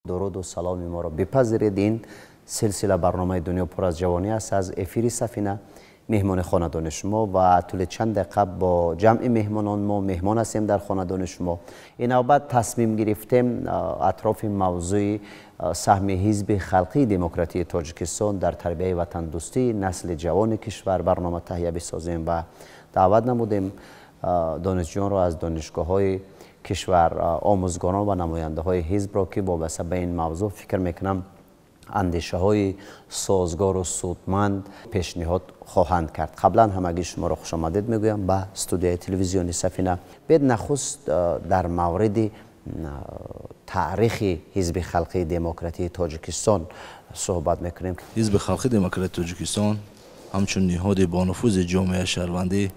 Дуруду саломи моро бипазиред. Ин силсила барномаи «Дунё пур аз ҷавонӣ» аст аз эфири Сафина, меҳмони хонадони шумо, ва тӯли чанд дақиқа бо ҷамъи меҳмонон мо меҳмон ҳастем дар хонадони шумо. Ин навбат тасмим гирифтем атрофи мавзӯи саҳми Ҳизби Халқии Демократии Тоҷикистон дар тарбияи ватандӯстии насли ҷавони кишвар барнома таҳия бисозем ва даъват намудем донишҷӯёнро аз донишгоҳҳои кишвар, омӯзгорон ва намояндаҳои ҳизбро, ки вобаста ба ин мавзӯъ, фикр мекунам, андешаҳои созгору судманд пешниҳод хоҳанд кард. Қаблан ҳамагӣ шуморо хушомадед мегӯям ба студияи телевизиони Сафина. Бед нахуст дар мавриди таърихи Ҳизби Халқии Демократии Тоҷикистон суҳбат мекунем. Ҳизби Халқии Демократии Тоҷикистон ҳамчун ниҳоди бонуфузи ҷомеаи шаҳрвандӣ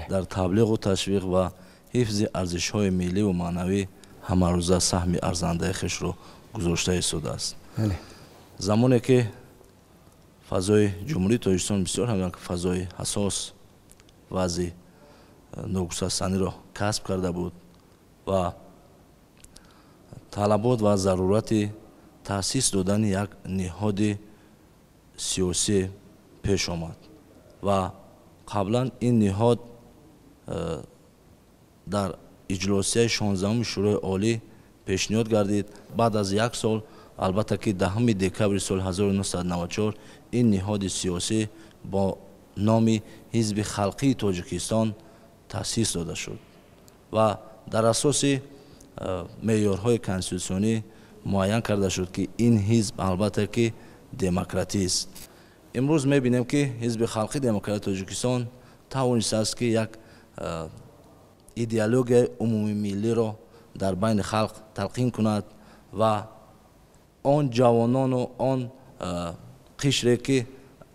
дар таблиғу ташвиқ ва ҳифзи арзишҳои милливу маънавӣ ҳамарӯза саҳми арзандаи хешро гузошта истодааст. Замоне ки фазои Ҷумҳурии Тоҷикистон бисёр ҳам як фазои ҳассос, вазъи ногусастаниро касб карда буд ва талабот ва зарурати таъсис додани як ниҳоди сиёсӣ пеш омад ва қаблан ин ниҳод дар иҷлосияи 16-уми Шӯрои Олӣ пешниҳод гардид. Баъд аз як сол, албатта ки 10 декабри соли 1994, ин ниҳоди сиёсӣ бо номи Ҳизби Халқии Тоҷикистон таъсис дода шуд ва дар асоси меъёрҳои конститутсионӣ муайян карда шуд, ки ин ҳизб, албатта ки, демократист. Имрӯз мебинем, ки Ҳизби Халқии Демократии Тоҷикистон тавонистааст, ки як идеологияи умумимиллиро дар байни халқ талқин кунад ва он ҷавонону он қишре, ки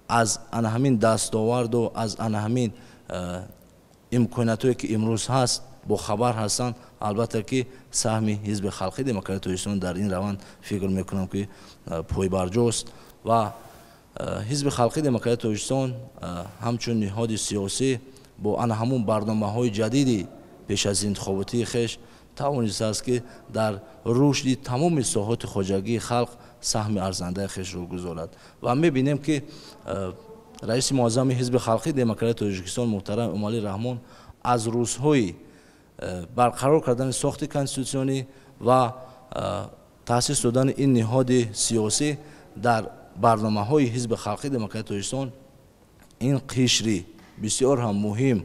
аз ана ҳамин дастоварду аз ана ҳамин имкониятҳое, ки имрӯз ҳаст, бохабар ҳастанд. Албатта ки саҳми Ҳизби Халқии Демократии Тоҷикистон дар ин раванд, фикр мекунам, ки пойбарҷост ва Ҳизби Халқии Демократии Тоҷикистон ҳамчун ниҳоди сиёсӣ бо ана ҳамун барномаҳои ҷадиди пеш аз интихоботии хеш тавонистааст, ки дар рушди тамоми соҳоти хоҷагии халқ саҳми арзандаи хешро гузорад. Ва мебинем, ки раиси муаззами Ҳизби Халқии Демократии Тоҷикистон муҳтарам Эмомалӣ Раҳмон аз рӯзҳои барқарор кардани сохти конститутсионӣ ва таъсис додани ин ниҳоди сиёсӣ дар барномаҳои Ҳизби Халқии Демократии Тоҷикистон ин қишри бисёр ҳам муҳим,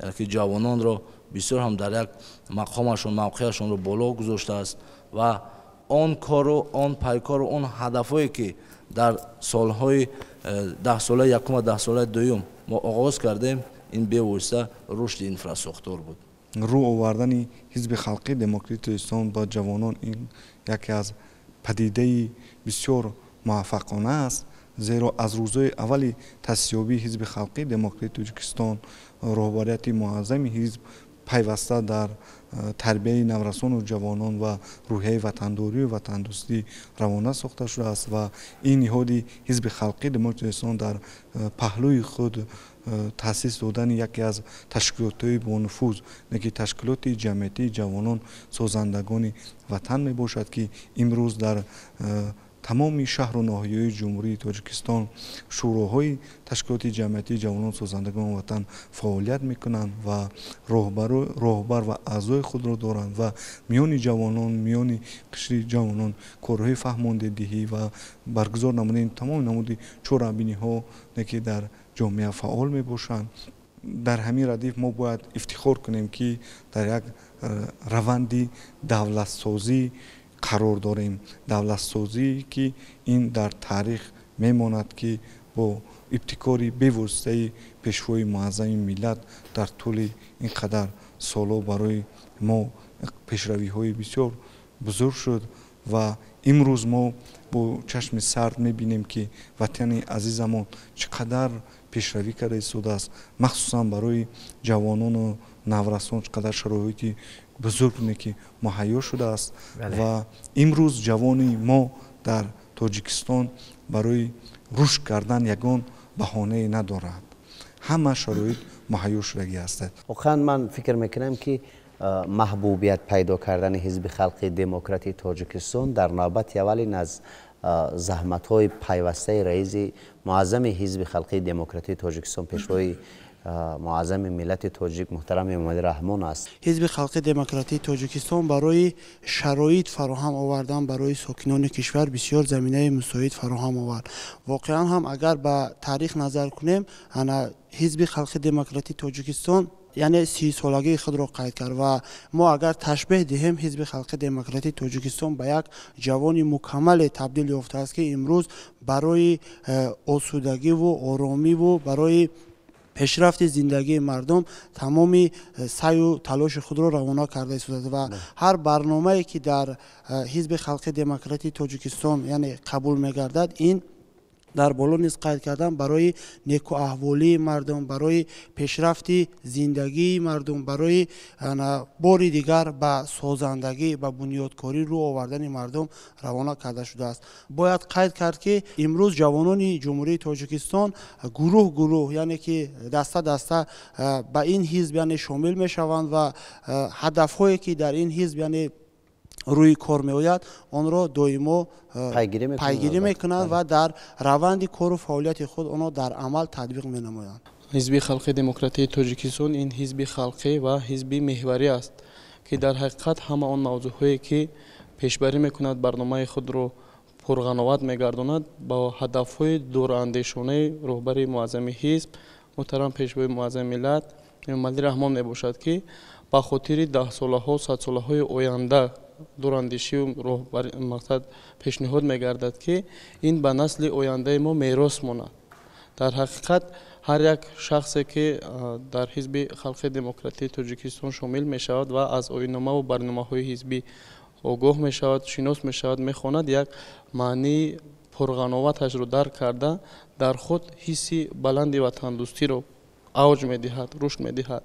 яъне ки ҷавононро бисёр ҳам дар як мақомашон, мавқеашонро боло гузоштааст ва он кору он пайкору он ҳадафҳое, ки дар солҳои даҳсолаи якум ва даҳсолаи дуюм мо оғоз кардем, ин бевосита рушди инфрасохтор буд. Рӯ овардани Ҳизби Халқии Демократии Тоҷикистон ба ҷавонон ин яке аз падидаи бисёр муваффақона аст, зеро аз рӯзҳои аввали таъсисёбии Ҳизби Халқии Демократии Тоҷикистон роҳбарияти муаззами ҳизб пайваста дар тарбияи наврасону ҷавонон ва рӯҳияи ватандорию ватандӯстӣ равона сохта шудааст. Ва ин ниҳоди Ҳизби Халқии Демократии Тоҷикистон дар паҳлӯи худ таъсис додани яке аз ташкилотҳои бонуфуз, ки ташкилоти ҷамъиятии ҷавонон созандагони ватан мебошад, ки имрӯз дар тамоми шаҳру ноҳияҳои Ҷумҳурии Тоҷикистон шӯроҳои ташкилоти ҷамъиятии ҷавонон созандагони ватан фаъолият мекунанд ва роҳбар ва аъзои худро доранд ва миёни ҷавонон, миёни қишри ҷавонон корҳои фаҳмондадиҳӣ ва баргузор намудани тамоми намуди чорабиниҳо, ки дар ҷомеа фаъол мебошанд. Дар ҳамин радиф мо бояд ифтихор кунем, ки дар як раванди давлатсозӣ қарор дорем, давлатсозӣ, ки ин дар таърих мемонад, ки бо ибтикори бевоситаи Пешвои муаззами миллат дар тӯли ин қадар солҳо барои мо пешравиҳои бисёр бузург шуд. Ва имрӯз мо бо чашми сард мебинем, ки ватани азизамон чӣ қадар пешравӣ карда истодааст, махсусан барои ҷавонону наврасон чӣ қадар шароити бузург ки муҳайё шудааст. Ва имрӯз ҷавони мо дар Тоҷикистон барои рушд кардан ягон баҳонае надорад, ҳама шароит муҳайё шудагӣ ҳастад. Воқеан, ман фикр мекунам, ки Маҳбубият пайдо кардани Ҳизби Халқи Демократии Тоҷикистон дар навбати аввалин аз заҳматҳои пайвастаи раиси муаззами Ҳизби Халқии Демократии Тоҷикистон, пешвои муаззами миллати тоҷик муҳтарам Эмомалӣ Раҳмон аст. Ҳизби Халқи Демократии Тоҷикистон барои шароит фароҳам овардан барои сокинони кишвар бисёр заминаи мусоид фароҳам овард. Воқеан ҳам агар ба таърих назар кунем, ана Ҳизби Халқи Демократии Тоҷикистон яъне 30-солагии худро қайд кард ва мо агар ташбеҳ диҳем, Ҳизби Халқи Демократии Тоҷикистон ба як ҷавони мукаммале табдил ёфтааст, ки имрӯз барои осудагиву оромиву барои пешрафти зиндагии мардум тамоми саъю талоши худро равона карда истодааст ва ҳар барномае ки дар Ҳизби Халқи Демократии Тоҷикистон яъне қабул мегардад, ин дар боло низ қайд кардам, барои некуаҳволии мардум, барои пешрафти зиндагии мардум, барои бори дигар ба созандагӣ, ба бунёдкорӣ рӯ овардани мардум равона карда шудааст. Бояд қайд кард, ки имрӯз ҷавонони Ҷумҳурии Тоҷикистон гурӯҳ гурӯҳ, яъне ки даста даста ба ин ҳизб яъне шомил мешаванд ва ҳадафҳое ки дар ин ҳизб яъне рӯи кор меояд, онро доимо пайгирӣ мекунанд ва дар раванди кору фаъолияти худ онро дар амал татбиқ менамоянд. Ҳизби Халқи Демократии Тоҷикистон ин ҳизби халқӣ ва ҳизби меҳварӣ аст, ки дар ҳақиқат ҳама он мавзӯъҳое ки пешбарӣ мекунад, барномаи худро пурғановат мегардонад, ба ҳадафҳои дурандешонаи роҳбари муаззами ҳизб муҳтарам пешвои муаззами миллат Эмомалӣ Раҳмон мебошад, ки ба хотири даҳсолаҳо, садсолаҳои оянда дурандешию мақсад пешниҳод мегардад, ки ин ба насли ояндаи мо мерос монад. Дар ҳақиқат ҳар як шахсе ки дар Ҳизби Халқи Демократии Тоҷикистон шомил мешавад ва аз оинномаву барномаҳои ҳизбӣ огоҳ мешавад, шинос мешавад, мехонад, як маънии пурғановаташро дарк карда, дар худ ҳисси баланди ватандӯстиро авҷ медиҳад, рушд медиҳад.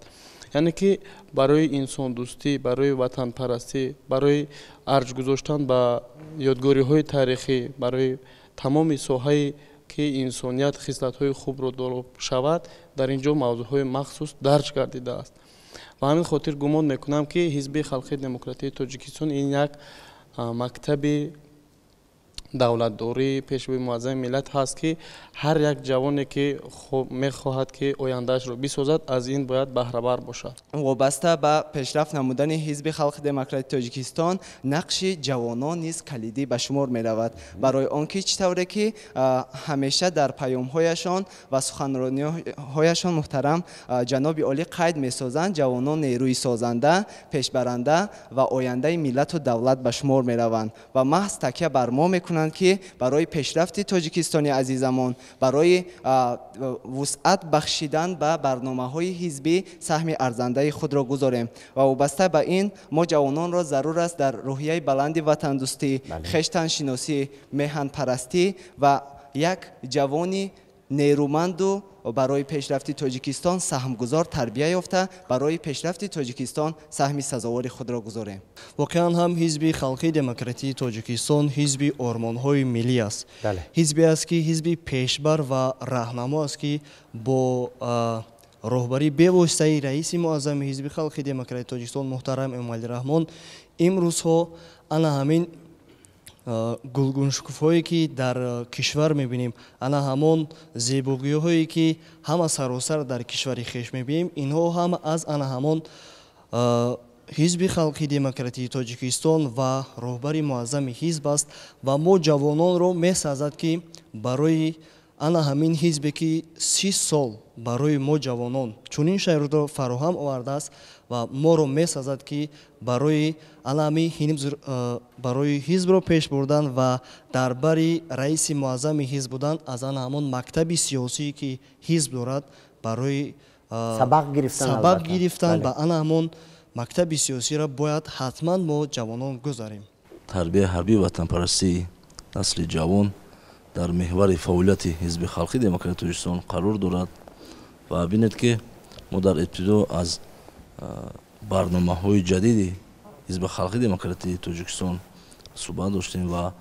Яъне ки барои инсондӯстӣ, барои ватанпарастӣ, барои арҷ гузоштан ба ёдгориҳои таърихӣ, барои тамоми соҳае ки инсоният хислатҳои хубро доро шавад, дар ин ҷо мавзӯъҳои махсус дарҷ гардидааст. Ба ҳамин хотир гумон мекунам, ки Ҳизби Халқи Демократии Тоҷикистон ин як мактаби давлатдории пешвои муаззами миллат ҳаст, ки ҳар як ҷавоне ки мехоҳад ки ояндаашро бисозад, аз ин бояд баҳрабар бошад. Вобаста ба пешрафт намудани Ҳизби Халқи Демократии Тоҷикистон нақши ҷавонон низ калидӣ ба шумор меравад, барои он ки чӣ тавре ки ҳамеша дар паёмҳояшон ва суханрониҳояшон муҳтарам ҷаноби олӣ қайд месозанд, ҷавонон нерӯи созанда, пешбаранда ва ояндаи миллату давлат ба шумор мераванд ва маҳз такя бар мо мекунанд, ки барои пешрафти Тоҷикистони азизамон, барои вусъат бахшидан ба барномаҳои ҳизбӣ саҳми арзандаи худро гузорем. Ва вобаста ба ин мо ҷавононро зарур аст дар рӯҳияи баланди ватандӯстӣ, хештаншиносӣ, меҳанпарастӣ ва як ҷавони нерӯманду барои пешрафти Тоҷикистон саҳмгузор тарбия ёфта, барои пешрафти Тоҷикистон саҳми сазовори худро гузорем. Воқеан ҳам Ҳизби Халқи Демократии Тоҷикистон ҳизби ормонҳои миллӣ аст. Ҳизбе аст, ки ҳизби пешбар ва раҳнамо аст, ки бо роҳбарии бевоситаи раиси муаззами Ҳизби Халқи Демократии Тоҷикистон муҳтарам Эмомалӣ Раҳмон имрӯзҳо ана ҳамин гулгуншукуфҳое ки дар кишвар мебинем, ана ҳамон зебогиҳое ки ҳама саросар дар кишвари хеш мебинем, инҳо ҳама аз ана ҳамон Ҳизби Халқи Демократии Тоҷикистон ва роҳбари муаззами ҳизб аст. Ва мо ҷавононро месазад, ки барои ана ҳамин ҳизбе ки 30 сол барои мо ҷавонон чунин шароитро фароҳам овардааст ва моро месазад, ки барои ана ҳамин барои ҳизбро пеш бурдан ва дар бари раиси муаззами ҳизб будан, аз ана ҳамон мактаби сиёсие ки ҳизб дорад, барои сабақ гирифтан ба ана ҳамон мактаби сиёсиро бояд ҳатман мо ҷавонон гузарем. Тарбияи ҳарбии ватанпарастии насли ҷавон дар меҳвари фаъолияти Ҳизби Халқи Демократии Тоҷикистон қарор дорад ва бинед, ки мо дар ибтидо аз барномаҳои ҷадиди Ҳизби Халқи Демократии Тоҷикистон суҳбат доштем ва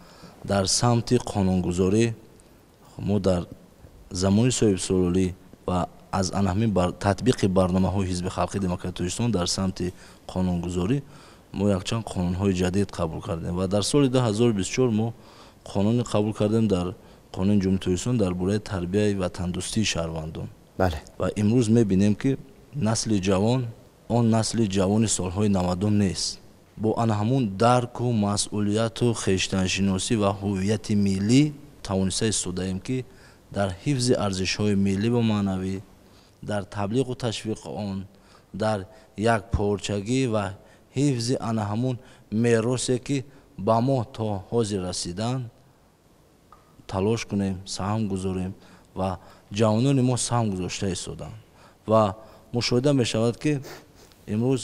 дар самти қонунгузорӣ мо дар замони соҳибистиқлолӣ ва Аз ана ҳамин татбиқи барномаҳои Ҳизби халқи демократии Тоҷикистон дар самти қонунгузорӣ мо якчанд қонунҳои ҷадид қабул кардем ва дар соли 2024 мо қонуне қабул кардем дар Қонуни Ҷумҳурии Тоҷикистон дар бораи тарбияи ватандӯстии шаҳрвандон. Ва имрӯз мебинем, ки насли ҷавон он насли ҷавони солҳои 90-ум нест. Бо ана ҳамун дарку масъулияту хештаншиносӣ ва ҳуввияти миллӣ тавониста истодаем, ки дар ҳифзи арзишҳои миллӣ ва маънавӣ, дар таблиғу ташвиқи он, дар якпорчагӣ ва ҳифзи ана ҳамун меросе, ки ба мо то ҳозир расидан, талош кунем, саҳм гузорем ва ҷавонони мо саҳм гузошта истоданд. Ва мушоҳида мешавад, ки имрӯз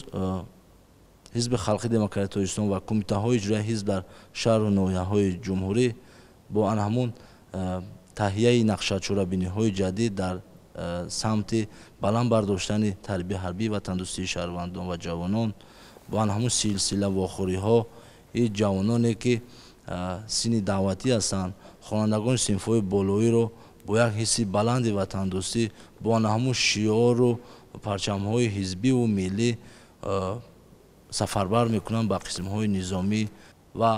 Ҳизби халқи демократии Тоҷикистон ва кумитаҳои иҷроияи ҳизб дар шаҳру ноҳияҳои ҷумҳурӣ бо ана ҳамун таҳияи нақшачорабиниҳои ҷадид дар самти баланд бардоштани тарбияи ҳарбии ватандӯстии шаҳрвандон ва ҷавонон, бо ана ҳамун силсила вохӯриҳо и ҷавононе, ки синни даъватӣ ҳастанд, хонандагони синфҳои болоиро бо як ҳисси баланди ватандӯстӣ, бо ана ҳамун шиору парчамҳои ҳизбиву миллӣ сафарбар мекунанд ба қисмҳои низомӣ. Ва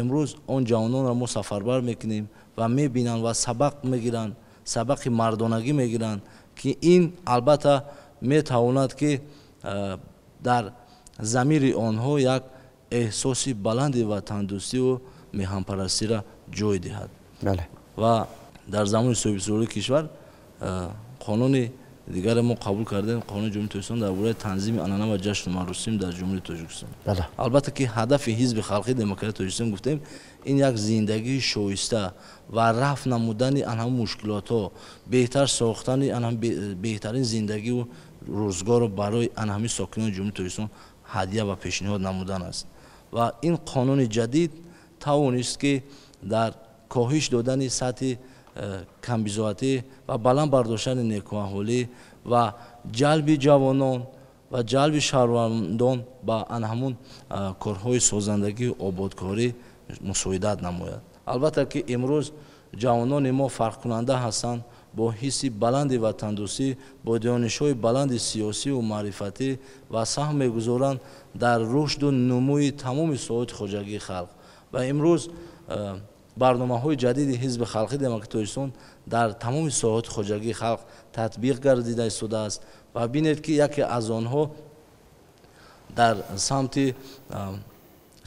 имрӯз он ҷавононро мо сафарбар мекунем ва мебинанд ва сабақ мегиранд, сабақи мардонагӣ мегиранд, ки ин албатта метавонад, ки дар замири онҳо як эҳсоси баланди ватандӯстиву меҳанпарастиро ҷой диҳад. Ва дар замони соҳибистиқлолии кишвар қонуни дигаре мо қабул кардем, Қонуни Ҷумҳурии Тоҷикистон дар бораи танзими анъана ва ҷашну маросим дар Ҷумҳурии Тоҷикистон. Албатта ки ҳадафи Ҳизби халқи демократии Тоҷикистон, гуфтем, ин як зиндагии шоиста ва рафъ намудани анҳам мушкилотҳо, беҳтар сохтани анҳам беҳтарин зиндагиву рӯзгорро барои анҳами сокинони Ҷумҳурии Тоҷикистон ҳадя ва пешниҳод намудан аст. Ва ин қонуни ҷадид тавонист, ки дар коҳиш додани сатҳи камбизоатӣ ва баланд бардоштани некӯаҳолӣ ва ҷалби ҷавонон ва ҷалби шаҳрвандон ба ана ҳамун корҳои созандагию ободкорӣ мусоидат намояд. Албатта ки имрӯз ҷавонони мо фарқкунанда ҳастанд, бо ҳисси баланди ватандӯстӣ, бо донишҳои баланди сиёсиву маърифатӣ ва саҳм мегузоранд дар рушду нумӯи тамоми соҳаҳои хоҷагии халқ. Ва имрӯз барномаҳои ҷадиди Ҳизби халқи демократии Тоҷикистон дар тамоми соҳаҳои хоҷагии халқ татбиқ гардида истодааст. Ва бинед, ки яке аз онҳо дар самти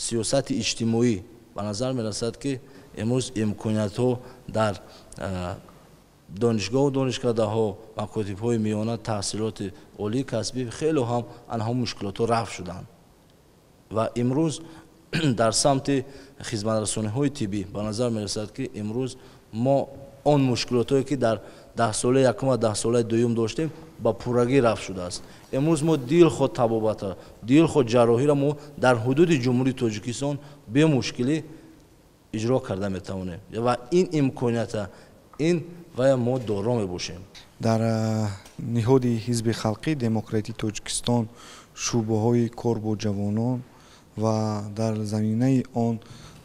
сиёсати иҷтимоӣ ба назар мерасад, ки имрӯз имкониятҳо дар донишгоҳу донишкадаҳо, макотибҳои миёна, таҳсилоти олии касбӣ хеле ҳам анҳо мушкилотҳо рафъ шуданд. Ва имрӯз дар самти хизматрасониҳои тиббӣ ба назар мерасад, ки имрӯз мо он мушкилотҳое, ки дар даҳсолаи якум ва даҳсолаи дуюм доштем, ба пуррагӣ рафъ шудааст. Имрӯз мо дилхоҳ табобата, дилхоҳ ҷарроҳиро мо дар ҳудуди Ҷумҳурии Тоҷикистон бемушкилӣ иҷро карда метавонем ва ин имконията ин вая мо доро мебошем. Дар ниҳоди Ҳизби халқи демократии Тоҷикистон шӯъбаҳои кор бо ҷавонон ва дар заминаи он,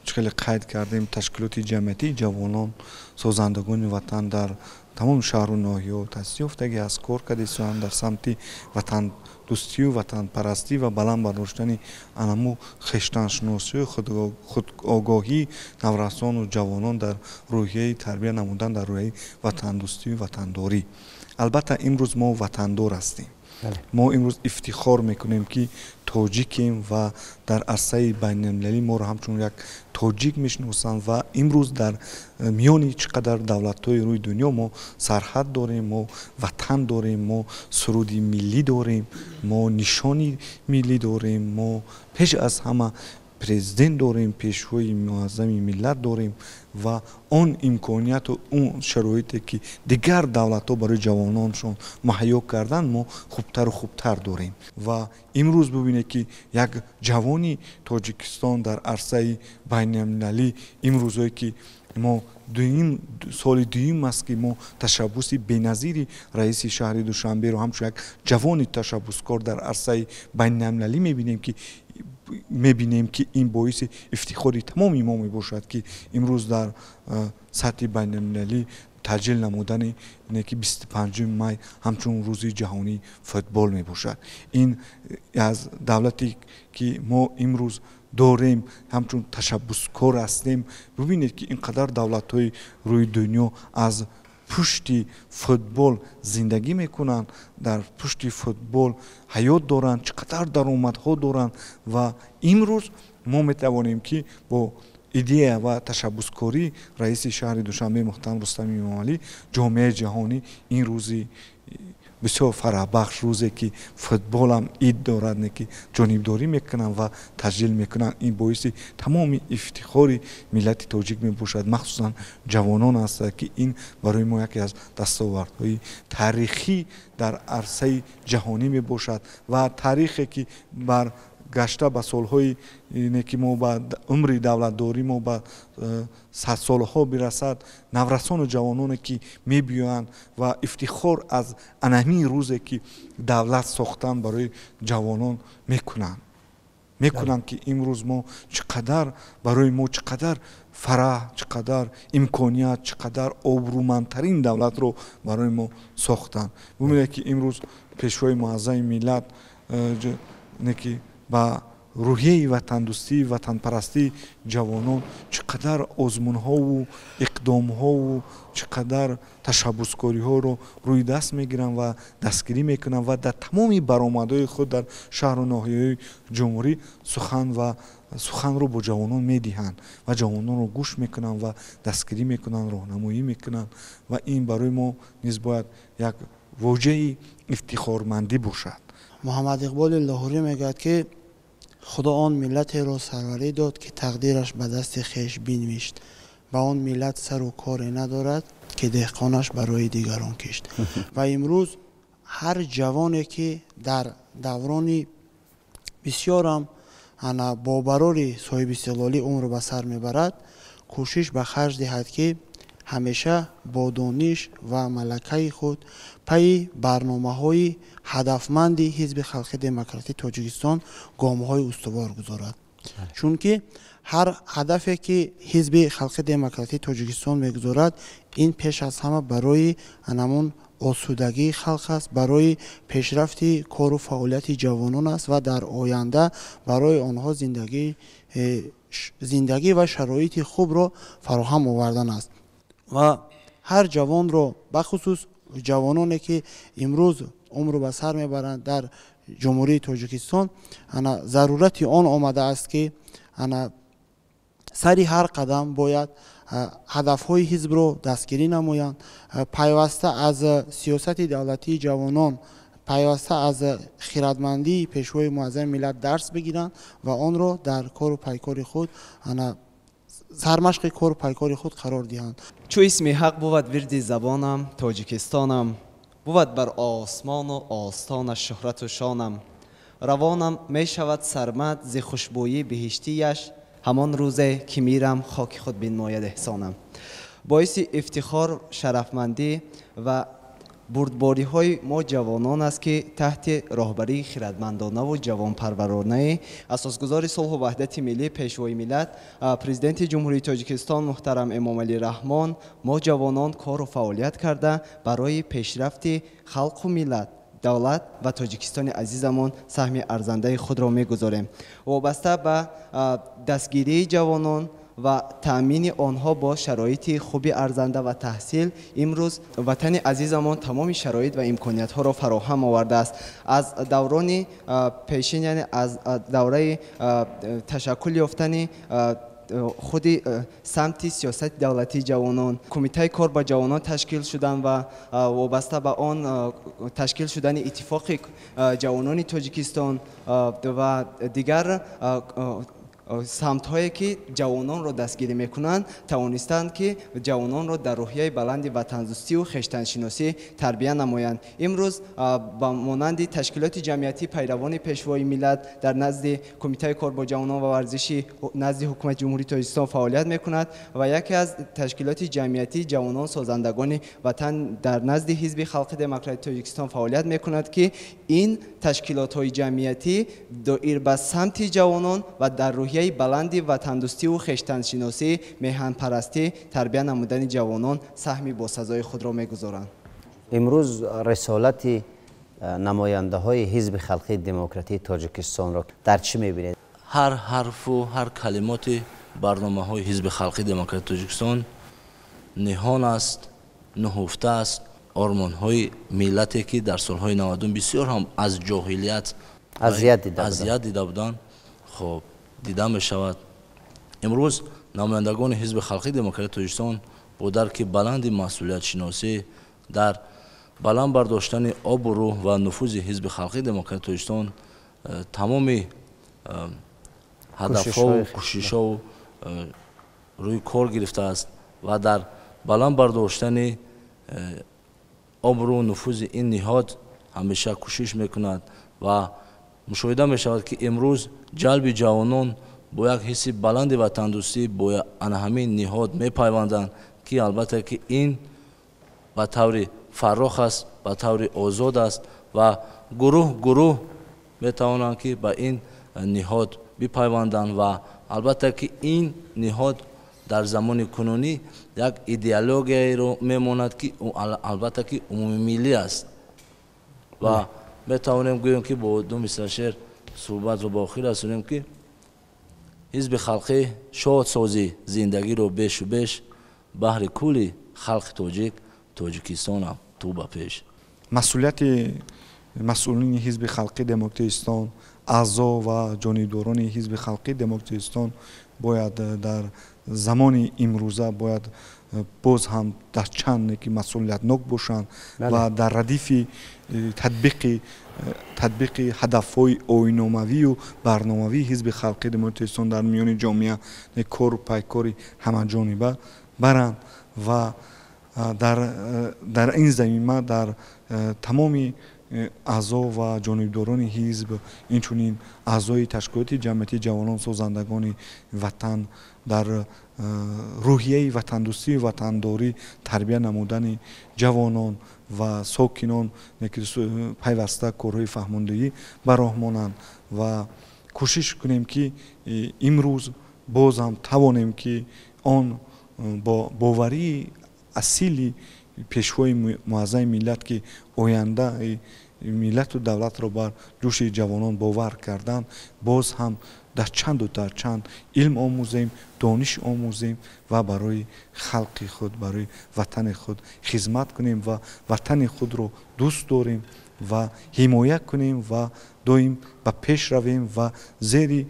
чӣ хеле қайд кардем, ташкилоти ҷамъиятии ҷавонон созандагони ватан дар тамоми шаҳру ноҳияҳо таъсис ёфтагӣ аст, кор карда истодаанд дар самти ватандӯстию ватанпарастӣ ва баланд бардоштани анаму хештаншиносию худогоҳии наврасону ҷавонон дар рӯҳияи тарбия намудан дар рӯҳияи ватандӯстию ватандорӣ. Албатта, имрӯз мо ватандор ҳастем. Мо имрӯз ифтихор мекунем, ки тоҷикем ва дар арсаи байналмилалӣ моро ҳамчун як тоҷик мешиносанд. Ва имрӯз дар миёни чӣ қадар давлатҳои рӯи дунё мо сарҳад дорем, мо ватан дорем, мо суруди миллӣ дорем, мо нишони миллӣ дорем, мо пеш аз ҳама президент дорем, пешвои муаззами миллат дорем. Ва он имконияту он шароите, ки дигар давлатҳо барои ҷавононшон муҳайё карданд, мо хубтару хубтар дорем. Ва имрӯз бубинед, ки як ҷавони Тоҷикистон дар арсаи байналмилалӣ, имрӯзое ки мо дуюм соли дуюм аст, ки мо ташаббуси беназири раиси шаҳри Душанберо ҳамчун як ҷавони ташаббускор дар арсаи байналмилалӣ мебинем, ки Мебинем, ки ин боиси ифтихори тамоми мо мебошад, ки имрӯз дар сатҳи байналмилалӣ таҷлил намудани ки 25 май ҳамчун рӯзи ҷаҳонии футбол мебошад. Ин аз давлате, ки мо имрӯз дорем, ҳамчун ташаббускор ҳастем. Бубинед, ки ин қадар давлатҳои рӯи дунё аз пушти футбол зиндагӣ мекунанд, дар пушти футбол ҳаёт доранд, чӣ қадар даромадҳо доранд. Ва имрӯз мо метавонем, ки бо идея ва ташаббускории раиси шаҳри Душанбе муҳтарам Рустами Эмомалӣ ҷомеаи ҷаҳонӣ ин рӯзи бисёр фараҳбахш, рӯзе ки футболам ид дорад, не ки ҷонибдорӣ мекунанд ва таҷлил мекунанд. Ин боиси тамоми ифтихори миллати тоҷик мебошад, махсусан ҷавонон аст, ки ин барои мо яке аз дастовардҳои таърихӣ дар арсаи ҷаҳонӣ мебошад. Ва таърихе, ки бар гашта ба солҳои не ки мо ба умри давлатдорӣ мо ба садсолаҳо бирасад, наврасону ҷавононе, ки мебиёянд ва ифтихор аз анаҳмин рӯзе, ки давлат сохтан барои ҷавонон мекунанд, ки имрӯз мо чӣ қадар, барои мо чӣ қадар фараҳ, чӣ қадар имконият, чӣ қадар обрӯмандтарин давлатро барои мо сохтанд. Бубинед, ки имрӯз пешвои муаззами миллат не ки ба рӯҳияи ватандӯстӣ, ватанпарастии ҷавонон чӣ қадар озмунҳову иқдомҳову чӣ қадар ташаббускориҳоро рӯи даст мегиранд ва дастгирӣ мекунанд ва дар тамоми баромадҳои худ дар шаҳру ноҳияҳои ҷумҳурӣ сухан ва суханро бо ҷавонон медиҳанд ва ҷавононро гӯш мекунанд ва дастгирӣ мекунанд, роҳнамоӣ мекунанд. Ва ин барои мо низ бояд як воҷаи ифтихормандӣ бошад. Муҳаммад Иқболи Лоҳурӣ мегӯяд, ки Худо он миллатеро сарварӣ дод, ки тақдираш ба дасти хеш бинвишт. Ба он миллат сару коре надорад, ки деҳқонаш барои дигарон кишт. Ва имрӯз ҳар ҷавоне, ки дар даврони бисёрам ана бобарори соҳибистиқлолӣ умр ба сар мебарад, кӯшиш ба харҷ диҳад, ки ҳамеша бо дониш ва малакаи худ пайи барномаҳои ҳадафманди Ҳизби Халқи Демократии Тоҷикистон гомҳои устувор гузорад, чунки ҳар ҳадафе, ки Ҳизби Халқи Демократии Тоҷикистон мегузорад, ин пеш аз ҳама барои анамон осудагии халқ аст, барои пешрафти кору фаъолияти ҷавонон аст ва дар оянда барои онҳо зиндагӣ ва шароити хубро фароҳам овардан аст. Ва ҳар ҷавонро, бахусус ҷавононе, ки имрӯз умру ба сар мебаранд дар Ҷумҳурии Тоҷикистон, ана зарурати он омадааст, ки ана сари ҳар қадам бояд ҳадафҳои ҳизбро дастгирӣ намоянд, пайваста аз сиёсати давлатии ҷавонон, пайваста аз хиратмандии пешвои муаззами миллат дарс бигиранд ва онро дар кору пайкори худ, ана сармашқи кору пайкори худ қарор диҳанд. Чу исми ҳақ бувад вирди забонам, Тоҷикистонам бувад бар осмону остона шӯҳрату шонам. Равонам мешавад сармад зи хушбӯйӣ биҳиштияш, ҳамон рӯзе, ки мирам, хоки худ бинмояд эҳсонам. Боиси ифтихор, шарафмандӣ ва бурдбориҳои мо ҷавонон аст, ки таҳти роҳбарии хиратмандонаву ҷавонпарваронаи асосгузори сулҳу ваҳдати миллӣ, пешвои миллат, Президенти Ҷумҳурии Тоҷикистон муҳтарам Эмомалӣ Раҳмон мо ҷавонон кору фаъолият карда, барои пешрафти халқу миллат, давлат ва Тоҷикистони азизамон саҳми арзандаи худро мегузорем. Вобаста ба дастгирии ҷавонон ва таъмини онҳо бо шароити хуби арзанда ва таҳсил, имрӯз ватани азизамон тамоми шароит ва имкониятҳоро фароҳам овардааст. Аз даврони пешин, яъне аз давраи ташаккул ёфтани худи самти сиёсати давлатии ҷавонон, кумитаи кор ба ҷавонон ташкил шудан ва вобаста ба он ташкил шудани Иттифоқи ҷавонони Тоҷикистон ва дигар Самтҳое ки ҷавононро дастгирӣ мекунанд, тавонистанд, ки ҷавононро дар рӯҳияи баланди ватандӯстию хештаншиносӣ тарбия намоянд. Имрӯз ба монанди ташкилоти ҷамъиятӣ пайравони Пешвои миллат дар назди Кумитаи кор бо ҷавонон ва варзиши назди Ҳукумати Ҷумҳурии Тоҷикистон фаъолият мекунад ва яке аз ташкилоти ҷамъиятии ҷавонон созандагони ватан дар назди Ҳизби Халқи Демократии Тоҷикистон фаъолият мекунад, ки ин ташкилотҳои ҷамъиятӣ доир ба самти ҷавонон ва дар рӯҳияи баланди ватандӯстиву хештаншиносӣ, меҳанпарастӣ тарбия намудани ҷавонон саҳми босазои худро мегузоранд. Имрӯз рисолати намояндаҳои Ҳизби Халқии Демократии Тоҷикистонро дар чӣ мебинед? Ҳар ҳарфу ҳар калимоти барномаҳои Ҳизби Халқии Демократии Тоҷикистон ниҳон аст, нуҳуфта аст ормонҳои миллате, ки дар солҳои 90 бисёр ҳам аз ҷоҳилият азият дида буданд, хоб дида мешавад. Имрӯз намояндагони Ҳизби Халқии Демократии Тоҷикистон бо дарки баланди масъулиятшиносӣ дар баланд бардоштани обу рӯҳ ва нуфузи Ҳизби Халқии Демократии Тоҷикистон тамоми ҳадафҳову кӯшишҳову рӯи кор гирифтааст ва дар баланд бардоштани обрӯ нуфузи ин ниҳод ҳамеша кӯшиш мекунад. Ва мушоҳида мешавад, ки имрӯз ҷалби ҷавонон бо як ҳисси баланди ватандӯстӣ бо ана ҳамин ниҳод мепайванданд, ки албатта ки ин ба таври фаррох аст, ба таври озод аст ва гурӯҳ гурӯҳ метавонанд, ки ба ин ниҳод бипайванданд. Ва албатта ки ин ниҳод дар замони кунунӣ як идеологияеро мемонад, ки албатта ки умумимиллӣ аст. Ва метавонем гӯем, ки бо ду мисра шеър суҳбатро ба охир расонем, ки ҳизби халқӣ шод созӣ зиндагиро бешу беш, баҳри кулли халқи тоҷик, Тоҷикистонам ту ба пеш. Масъулияти масъулини Ҳизби Халқии Демократиистон, аъзо ва ҷонибдорони Ҳизби Халқии Демократиистон бояд дар замони имрӯза бояд боз ҳам дар чанде ки масъулиятнок бошанд ва дар радифи татбиқи ҳадафҳои оинномавию барномавии Ҳизби Халқии Демократиистон дар миёни ҷомеа кору пайкори ҳамаҷониба баранд ва дар ин замима дар тамоми аъзо ва ҷонибдорони ҳизб, инчунин аъзои ташкилоти ҷамъиятии ҷавонон созандагони ватан дар рӯҳияи ватандӯстию ватандорӣ тарбия намудани ҷавонон ва сокинон пайваста корҳои фаҳмондагӣ ба роҳ монанд ва кӯшиш кунем, ки имрӯз боз ҳам тавонем, ки он бо боварии асили Пешвои муаззами миллат, ки ояндаи миллату давлатро бар дӯши ҷавонон бовар карданд, боз ҳам дар чанду дар чанд илм омӯзем, дониш омӯзем ва барои халқи худ, барои ватани худ хизмат кунем ва ватани худро дӯст дорем ва ҳимоя кунем ва доим ба пеш равем ва зери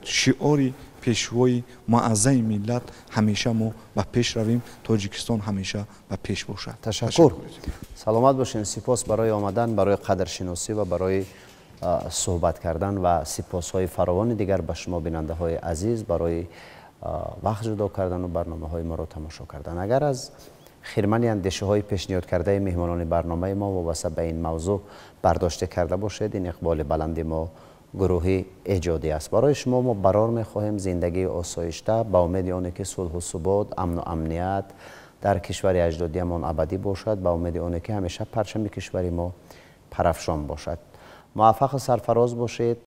шиори Пешвои муаззами миллат ҳамеша мо ба пеш равем, Тоҷикистон ҳамеша ба пеш бошад. Ташаккур, саломат бошед. Сипос барои омадан, барои қадршиносӣ ва барои суҳбат кардан ва сипосҳои фаровони дигар ба шумо, бинандаҳои азиз, барои вақт ҷудо кардану барномаҳои моро тамошо кардан. Агар аз хирмани андешаҳои пешниҳод кардаи меҳмонони барномаи мо вобаста ба ин мавзӯъ бардошта карда бошед, ин иқболи баланди мо, гурӯҳи эҷодӣ аст. Барои шумо мо барор мехоҳем зиндагии осоишта, ба умеди оне ки сулҳу субот, амну амният дар кишвари аҷдодиамон абадӣ бошад, ба умеди оне ки ҳамеша парчами кишвари мо парафшон бошад. Муваффақу сарфароз бошед.